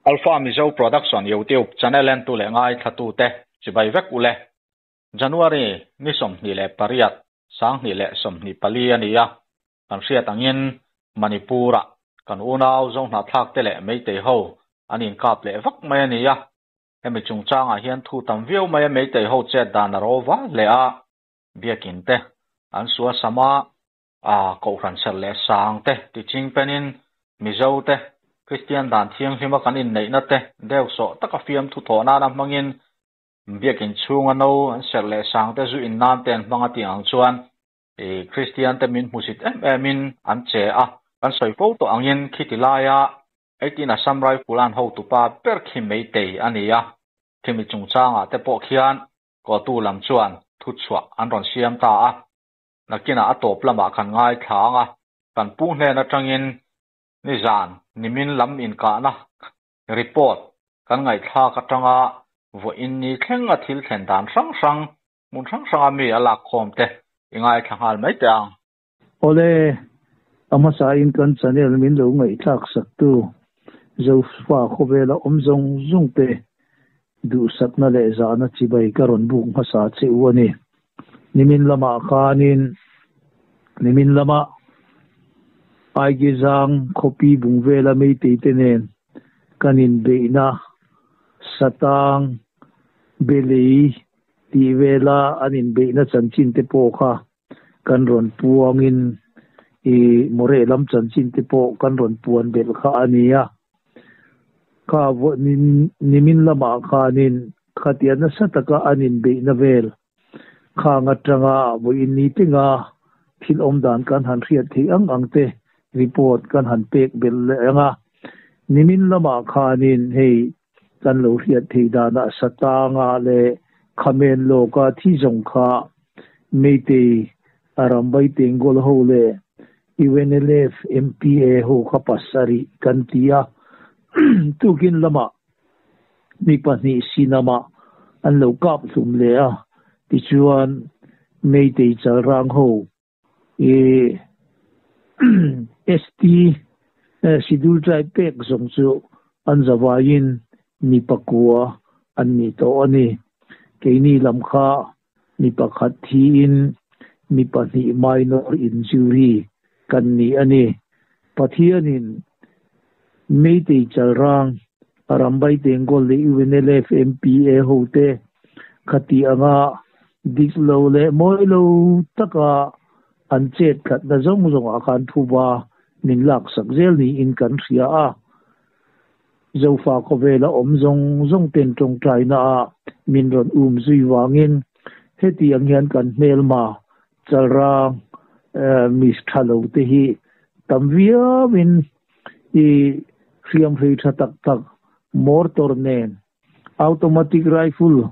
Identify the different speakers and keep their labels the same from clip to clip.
Speaker 1: Alpha Mizo Production YouTube channel entu leh ngaithlatute chibai vek ule. January ni 28, 2024 a ni a, kan hriat angin Manipur-ah kan unau Zohnahthlakte leh Meitei ho an inkap leh vak mai a ni a. Hemi chungchangah hian thu tam viau mai a Meitei ho chet dan a ro va hle a, Biakin te an sual sam a, a Kohhran serh leh sang te tiching penin Mizo te Kristian dan thianghlima kan inneihna te deuhsawh taka fiamthu thawh nana hmangin Biakin chhunga no an serh leh sang te zu in nan te an hmang a tih ang chuan Kristian te min hmusit em emin an che a. Kan sawi fo tawh angin khiti laia 18 Assam Rifle an hotupa ber khi Meitei a ni a, khimi chungchangah te pawh khian Kotu lam chuan thuchhuah an rawn siam ta a, nakinah a tawp lamah kan ngaithla ang a, kan pu hnen atangin nizan nimin lam inkahna report kan ngaihthlak atanga vawiin ni thleng a thil thlen dan hrang hrang hmun hrang hranga mi a lakkhawm te i ngaithla nghal mai teh ang.
Speaker 2: Awle, a hmasain kan channel min lo ngaihthlak saktu Zofa khawvela awm zawng zawng te duhsakna leh zahna chibai ka rawn buk hmasa che u a ni. Nimin lamah khanin nimin lama Aigizang khawpi bung vela Meitei te nen kan inbeihna Satang Belei tih vela an inbeihna chanchin te pawh kha kan rawn puangin i Moreh lam chanchin te pawh kan rawn puan belh kha a ni a. Kha nimin lamah khanin khatia nasa taka an inbeihna vel khang atanga vawiin ni tinga thil awm dan kan han hriat theih ang ang te report kan han pek belh leh ang a. Nimin lamah khanin hei kan lo hriat theih danah Satanga leh Khamen lawka thi zawng kha Meitei Arambai Tengol ho leh UNLF MPA ho kha pasarih kan ti a, tukin lamah mi pahnih sinamah an lo kap hlum leh a, tichuan Meitei chalrang ho I ST Schedule Tribe pek zawng chu an zavaiin mi pakua an ni tawh a ni. Keini lam kha mi pakhat thiin mi pahnih minor injury kan ni a ni. Pathianin Meitei Chalrang, Arambai Tengkawl leh UNLF MPA hote khati anga dik lo leh mawi lo taka an chet tlatna zawng zawngah khan thuba min laksak zel niin kan hria a. Zofa khawvela awm zawng zawng ten tawngtaina ah min rawn um zui vangin hetiang hian kan hmelma Chalrang mi tha lo te hi tam viauin i hriamhrei tha tak tak mortar nen automatic rifle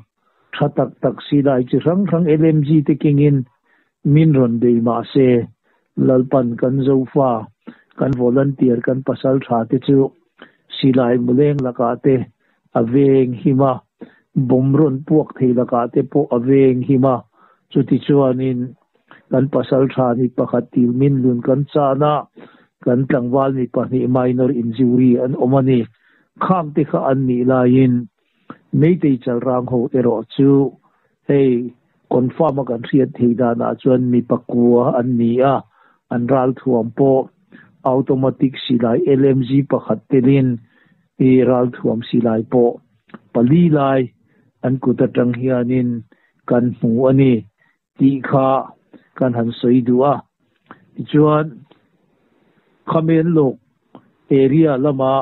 Speaker 2: tha tak tak silai chi hrang hrang LMG te kengin min rawn bei mah se Lalpan kan Zofa kan volunteer kan pasal tha te chu silai muleng lakah te a veng him a, bomb rawn puak thei lakah te pawh a veng him a, chutichuanin kan pasal tha ni pakhat til min lun kan chan a, kan tlangval mi pahnih minor injury an awm a ni. Khang te kha an nih laiin Meitei chalrang ho erawh chu hei confirm a kan hriat theih danah chuan mi pakua an ni a, an ralthuam pawh automatic silai LMG pakhat telin I ralthuam silai pawh pali lai an kut atang hianin kan hmu a ni tih kha kan han sawi duh a. Tichuan, Khamenlawk area lama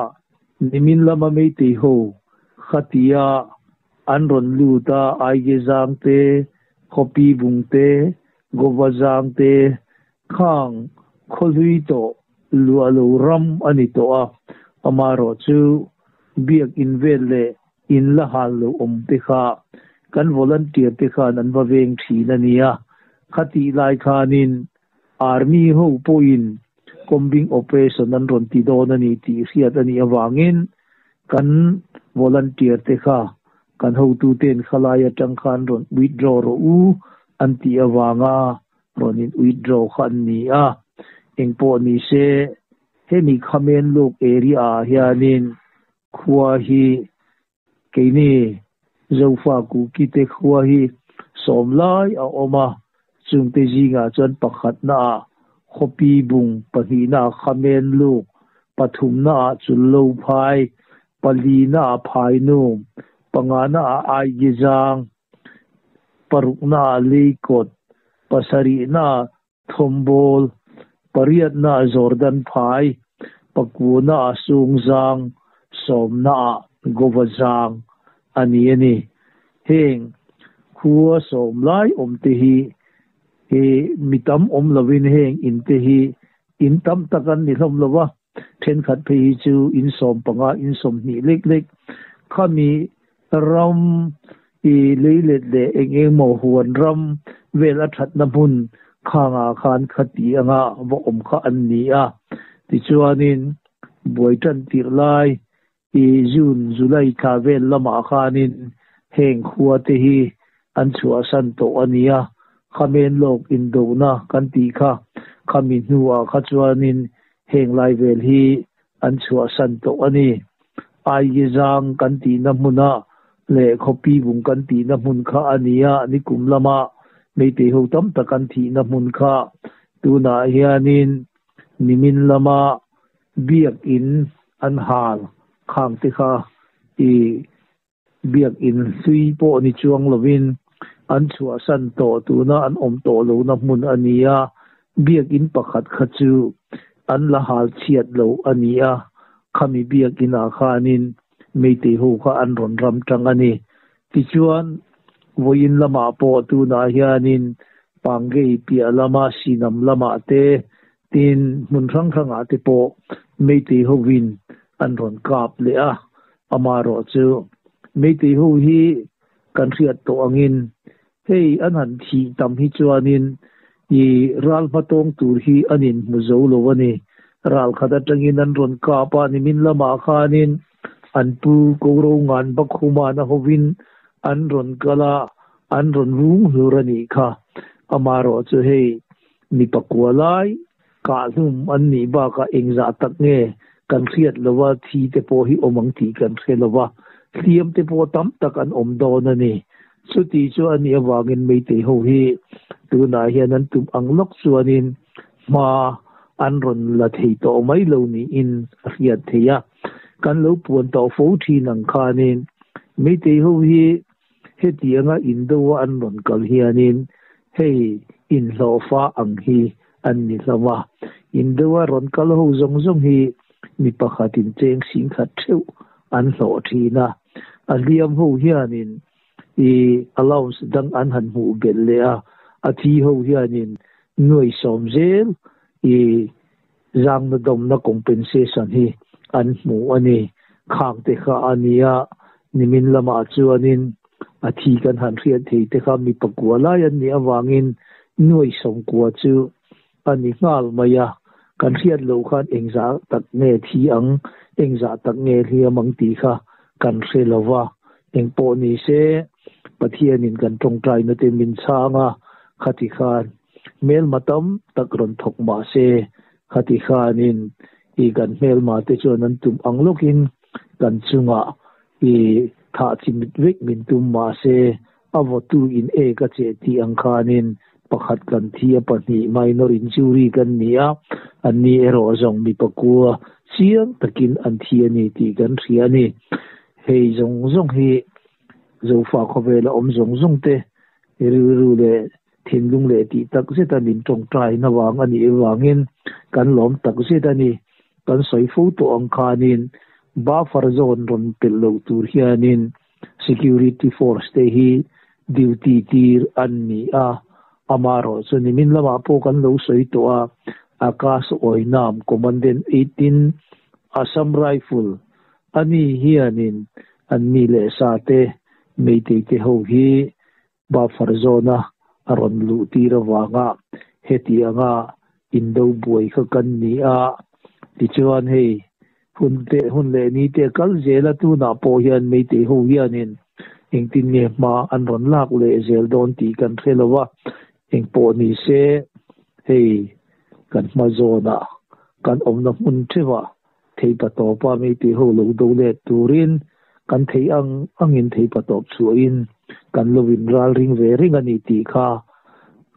Speaker 2: nimin lama Meitei ho khatia an rawn lut a, Aige zang te, Khawpi bung te, Gova zang te khang khawhlui tawh luah lo ram a ni tawh a, amaherawh chu biakin vel leh in la hal lo awm te kha kan volunteer te khan an va veng thin a nia. Khatih lai khanin Army ho pawhin combing operation an rawn ti dawn a ni tih hriat a nih avangin kan volunteer te kha kan hotuten khalai atang khan rawn withdraw rawh u an tih avanga rawn in withdraw kha an ni a, engpawh ni se hemi Khamenluk area ah hianin Khua hi keini Zofa Kuki te khua hi sawm lai a awm a, chungte zingah chuan pakhatnaah Khawpi Bung, pahnihnaah Khamen Luk, pathumnaah Chullo Phai, palinaah Phainum, panganaah Aigizang, paruknaah Leikawt, pasarihnaah Thawmbawl, pariatnaah Jordan Phai, pakunaah Sungzang, sawmnaah Govazang a ni a ni. Heng khua sawm lai awmte hi hi mi tam awm lovin heng inte hi in tam tak an ni hlawm lo va, thenkhat phei hi chu in 15, in 20 lek lek khami ram i leilet leh eng eng maw huan ram vel a thatna hmun khangah khan khati anga va awm kha an ni a. Tichuanin buai tan tirh lai i June, July thla vel lamah khanin heng khua te hi an chhuahsan tawh a ni a, khamen lawk indona kan tih kha khami hnuah kha chuanin heng lai vel hi an chhuahsan tawh a ni. Aigizang kan tihna hmuna leh Khawpi Bung kan tihna hmun kha a ni a, nikum lama Meitei ho tam tak an thihna hmun kha tunah hianin nimin lama biakin an hal khang te kha i Biakinn hlui pawh ni chuang lovin an chhuahsan tawh tuna an awm tawh lohna hmun a ni a, biakinn pakhat kha chu an la hal chhiat lo a ni a, khami biakinnah khanin Meitei ho kha an rawn ram tang a ni. Tichuan, vawiin lamah pawh tunah hianin Pangei piah lama Sinam lamah te, tin hmun hrang hrangah te pawh Meitei hovin an rawn kap leh a, Amaherawh chu Meitei ho hi kan hriat tawh angin hei an han thih tam hi chuanin i ral hmatawng tur hi an inhmu zo lo a ni. Ral khat atangin an rawn kap a, nimin lamah khanin an pu Koro Ngan Bakhuman a hovin an rawn kal a, an rawn vung hlur a nih kha. Amaherawh chu hei mi pakua lai Kahhlum an nih bakah engzah tak nge kan hriat lova thi te pawh hi awm ang tih kan hre lova, hliam te pawh tam tak an awm dawn a ni. Chuti chu a nih avangin Meitei ho hi tunah hian an tum ang lawk chuanin hma an rawn la thei tawh mai lo niin a hriat theih a. Kan lo puan tawh fo thin ang khanin Meitei ho hi Hetianga indo a an rawn kal hianin hei inhlawhfa ang hi an ni hlauh a. Indo a rawn kal ho zawng zawng hi mi pakhatin cheng singkhat theuh an hlawh thin a. A hliam ho hianin i allowance dang an han hmuh belh leh a, a thi ho hianin nuai sawm zel i zangna dawmna compensation hi an hmu a ni. Khang te kha a nia, nimin lamah chuanin a thi kan han hriat thei te kha mi pakua lai an nih avangin nuai sawmkua chu a ni nghal mai a. Kan hriat loh khan engzah tak nge thi ang, engzah tak nge hliam ang tih kha kan hre lo va. Engpawh ni se, Pathianin kan tawngtaina te min chhang a, khati khan Hmelma tam tak rawn thawk mah se, khati khanin i kan hmelma te chuan an tum ang lawkin kan chungah i thah chimit vek min tum mah se, a vawtu in ek a cheh tih ang khanin pakhat kan thi a pahnih minor injury kan ni a, anni erawh zawng mi pakua chiang takin an thi a ni tih kan hria a ni. Hei zawng zawng hi Zofa khawvela awm zawng zawng te rilru leh Thinlung leh tih tak zeta min tawngtaina vang a nih avangin kan lawm tak zet a ni. Kan sawi fo tawh ang khanin buffer zone rawn pelh loh tur hianin security force te hi duty tir an ni a, amaherawh chu nimin lamah pawh kan lo sawi tawh a, Akash Oinam Commandant 18 Assam Rifle a ni hianin an mi leh sa te Meitei te ho hi Buffer zone-a a rawn luh tir avanga heti anga indo buai kha kan ni a, tichuan hei hun te hun leh ni te kal zel a, tunah pawh hian Meitei ho hianin engtin nge hma an rawn lak leh zel dawn tih kan hre lo a, engpawh ni se hei kan hma zawnah kan awmna hmun theuhah. Theipatawpa Meitei ho lo do let turin kan thei ang angin theipatawp chhuahin kan lo inralring ve reng a ni tih kha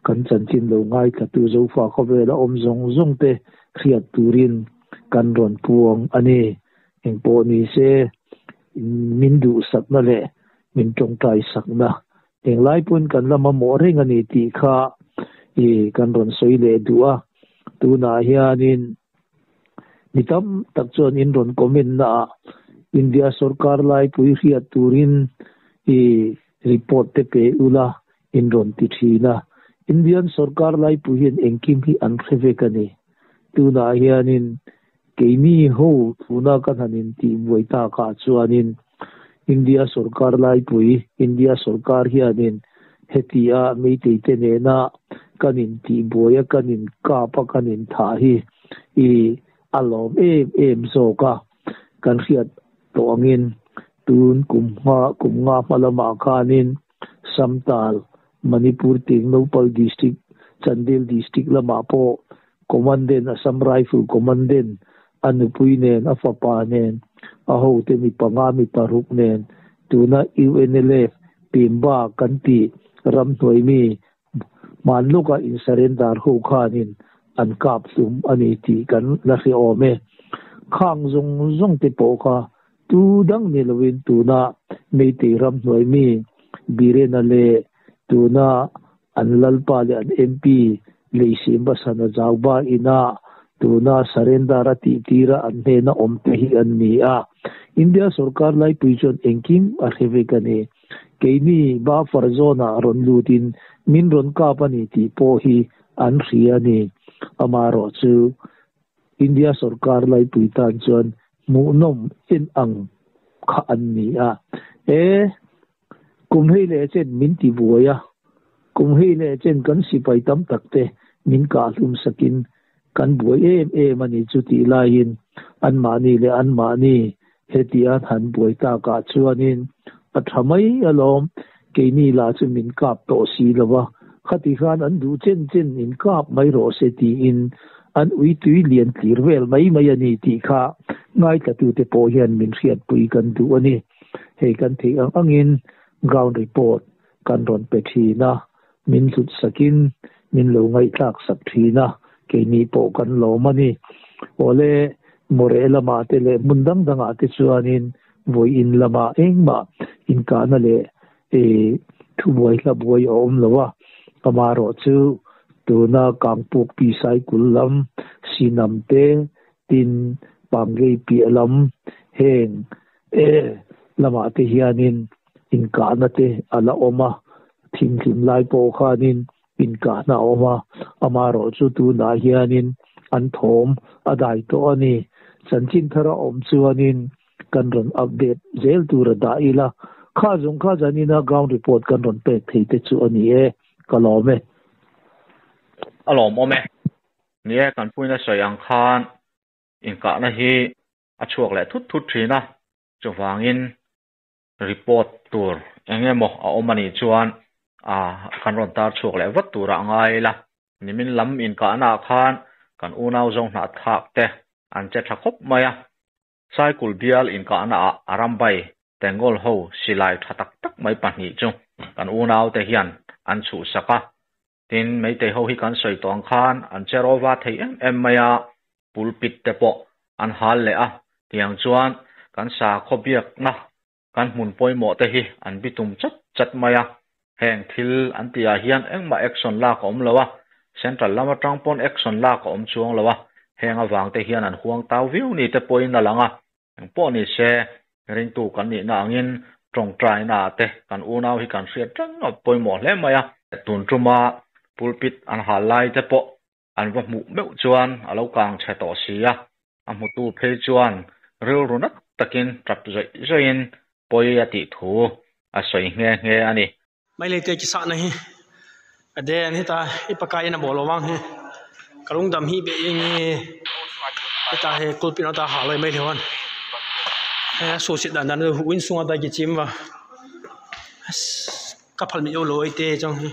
Speaker 2: kan chanchin lo ngaithlatu Zofa khawvela awm zawng zawng te hriat turin kan rawn puang a ni. Engpawh ni se min duhsakna leh min tawngtai sakna englai pawn kan la mamawh reng a ni tih kha i kan rawn sawi leh duh a. Tunah hianin mi tam tak chuan in rawn comment naah India sorkar laipui hriat turin i report te pe ula in rawn ti thin a. Indian sorkar laipui hian engkim hi an hre vek a ni. Tunah hianin keini ho tuna kan han intihbuai takah chuanin India sorkar laipui, India sorkar hianin hetia Meitei te nena kan intihbuai a, kan inkap a, kan inthah hi i a lawm em em zawk a. Kan hriat tawh angin tun kum hma kum nga hma lamah khanin Samtal, Manipur Tengnoupal District, Chandel District lamah pawh Commandant, Assam Rifle Commandant, a nupui nen, a fapa nen, a hote mi panga mi paruk nen, tuna UNLF Pemba kan tih ramhnuai mi hman lawka in surrender ho khanin an kap hlum a ni tih kan la hre awm e. Khang zawng zawng te pawh kha tu dang ni lovin tuna Meitei ramhnuai mi Birena leh tuna an lalpa leh an MP Leisimba Sana Zauba ina tuna surrender a tih tira an hnena awm te hi an ni a. India sorkar laipui chuan engkim a hre vek a ni. Keini buffer zone ah rawn lutin min rawn kap a ni tih pawh hi an hria a ni. Amaherawh chu India sorkar laipui tan chuan hmuhnawm en ang kha an ni a. E, kum hei leh chen min ti buai a, kum hei leh chen kan sipai tam tak te min kah hlum sakin kan buai em em a ni chu tih laiin anmahni leh anmahni hetia an han buai takah chuanin a tha mai alawm, keini lah chu min kap tawh si lo va, khati khan an duh chen chen in kap mai rawh se tiin an ui tui lian tlir vel mai mai a ni tih kha ngaithlatute pawh hian min hriatpui kan duh a ni. Hei kan theih ang angin ground report kan rawn pe thin a, min hlut sakin min lo ngaihthlak sak thin a, keini pawh kan lawm a ni. Awle, Mawreh lamah te leh hmun dang dangah te chuanin vawiin lamah engmah inkahna leh thubuai hla buai a awm lo a, amaherawh chu tuna Kangpuk pi Saikul lam, Sinam te, tin Pangei piah lam heng lamah te hianin inkahna te a la awm a, thimhlim lai pawh khanin inkahna a awm a, amaherawh chu tunah hianin an thawm a dai tawh a ni. Chanchin thar a awm chuanin kan rawn update zel tur a dah ila, kha zawng kha zanina ground report kan rawn pek thei te chu a ni e, ka lawm e.
Speaker 1: A lawmawm e. Ni e, kan puina sawi ang khan inkahna hi a chhuak leh thut thut thin a, chuvangin report tur eng emaw a awm a nih chuan kan rawn tar chhuak leh vat tur ah ngai ila. Nimin lam inkahna ah khan kan unau zawng hnahthlak te an che tha khawp mai a, Saikul bial inkahna ah Arambai Tengol ho silai tha tak tak mai pahnih chu kan unau te hian an chhuhsak a, Tin, Meitei ho hi kan sawi tawh ang khan an che rawva thei em em mai a, pulpit te pawh an hal leh a, tiang chuan kan sakhaw biakna kan hmun pawimawh te hi an bitum chat chat mai a, heng thil an tih ah hian engmah action lak a awm lo a, central lam atang pawn action lak a awm chuang lo a, heng avang te hian an huang tau viau ni te pawhin a lang a, Engpawh ni se, ringtu kan nihna angin tawngtaina ah te kan unau hi kan hriat reng a pawimawh hle mai a. Tun tuma pulpit an hal lai te pawh an va hmuh meuh chuan a lo kang chhe tawh si a, a hmutu phei chuan rilru nat takin tap zawih zawihin pawi a tih thu a sawi nghe nghe a ni.
Speaker 3: Mai lei te ki sah na hi a den heta i pakai in a bawh lo vang hi ka lungdam hi beh eng nge heta he kulpin ata ha lawih mai lo an he a saw chhit dan dan hu in sung a dai ki chim va ka phal mi lo ai te chang hi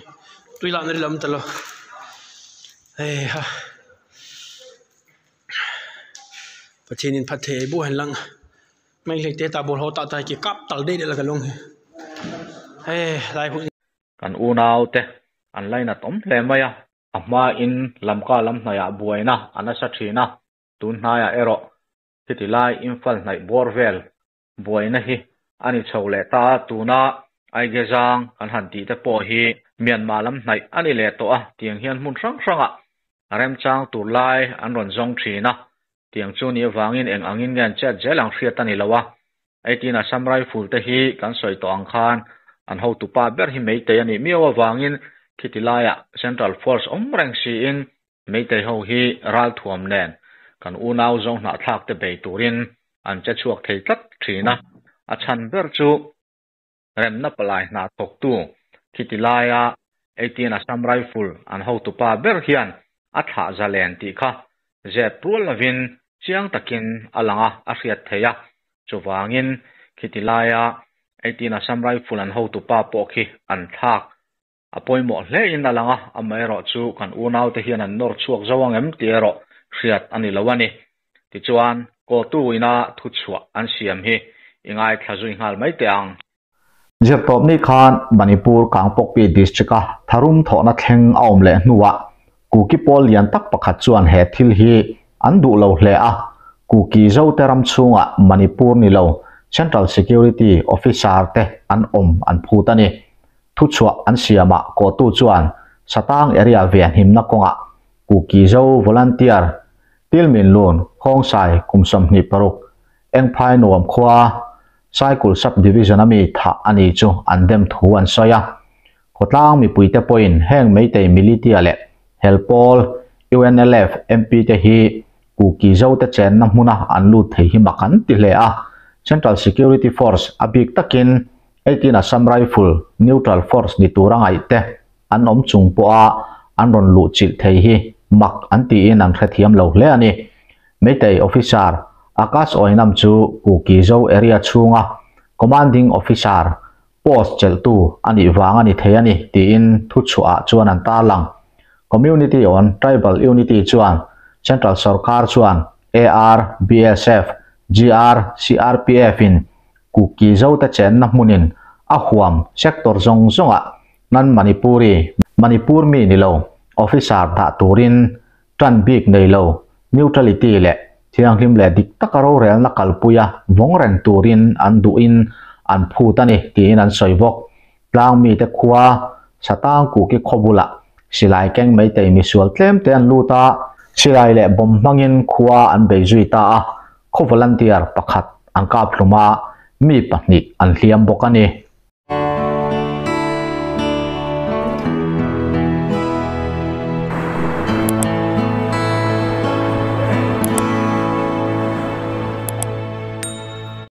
Speaker 3: tui lah na ri lam ta lo hei ha. Pathianin phat thei bu han lang mai hlei te ta bawlh ho tah tai ki kap tal daih daih la ka lung hi hei lai hun.
Speaker 1: Kan unau te an lainat awm hle mai a, a hma in lamka lam hnaihah buaina a nasa thin a, tun hnaiah erawh khiti lai Imphal hnaih bawr vel buaina hi a ni chho leh ta a, tuna Aigezang kan han tih te pawh hi Myanmar lam hnaih a ni leh tawh a, tiang hian hmun hrang hrangah a remchang tur lai an rawn zawng thin a, tiang chu ni avangin eng angin nge an chet zel ang hriat a ni lo a, eitin Assam Rifle te hi kan sawi tawh ang khan an hotupa ber hi Meitei a nih miau avangin khiti laiah Central Force awm reng siin Meitei ho hi ralthuam nen kan unau zawng hnahthlak te bei turin an che chhuak thei tlat thin a, a chhan ber chu remna palai hna thawktu khiti laia eighteen Assam Rifle an hotupa ber hian a thlah zalen tih kha zep rual lovin chiang takin a lang a, a hriat theih a, chuvangin khiti laia eighteen Assam Rifle an hotupa pawh khi an thlak A pawimawh hle in a lang a, amaherawh chu kan unaute hian an nawr chhuak zo ang em tih erawh hriat a ni lo a ni. Tichuan, Kawtu ina thuchhuah an siam hi i ngaithla zui nghal mai teh ang.
Speaker 4: Zirtawpni khan Manipur Kangpokpi District-a tharum thawhna thleng a awm leh hnuah Kuki pawl lian tak pakhat chuan he thil hi an duh lo hle a, Kuki Zote ram chhungah Manipur ni lo Central Security Officer te an awm an phut a ni. Thuchhuah an siamah kawhtu chuan Satang area venhimna kawngah Kuki Zo Volunteer Tilminlun Khawngsai kum 26 Engphai nuam khua Saikul Sub Division a mi thah a ni chu an dem thu an sawi a. Khawtlang mipuite pawhin heng Meitei Militia leh Helpawl UNLF MP te hi Kuki Zo te chenna hmuna an lut thei hi mak an ti hle a. Central Security Force a bik takin 18 Assam Rifle Neutral Force ni tura ngaih te an awm chung pawha an rawn luh chilh thei hi mak an tiin an hrethiam lo hle a ni. Meitei Officer Akash Oinam chu Kuki Zo area chhunga Commanding Officer post chelhtu a nih vang a ni thei a ni tiin thuchhuah chuan an tarlang. Community on Tribal Unity chuan Central Sorkar chuan AR, BSF, GR, CRPF in Kuki Zote chenna hmunin a huam sector zawng zawngah nan Manipuri, Manipur mi ni lo, officer dah turin tan bik nei lo, neutrality leh thianghlim leh dik taka rorelna kalpuia vawng reng turin an duhin an phut a ni tiin an sawi bawk. Tlang mite khua Satang Kuki khaw bulah silai keng Meitei misual tlem te an lut a, silai leh bomb hmangin khua an bei zui ta a, khaw volunteer pakhat an kap hlum a, mi pahnih an hliam bawk a ni.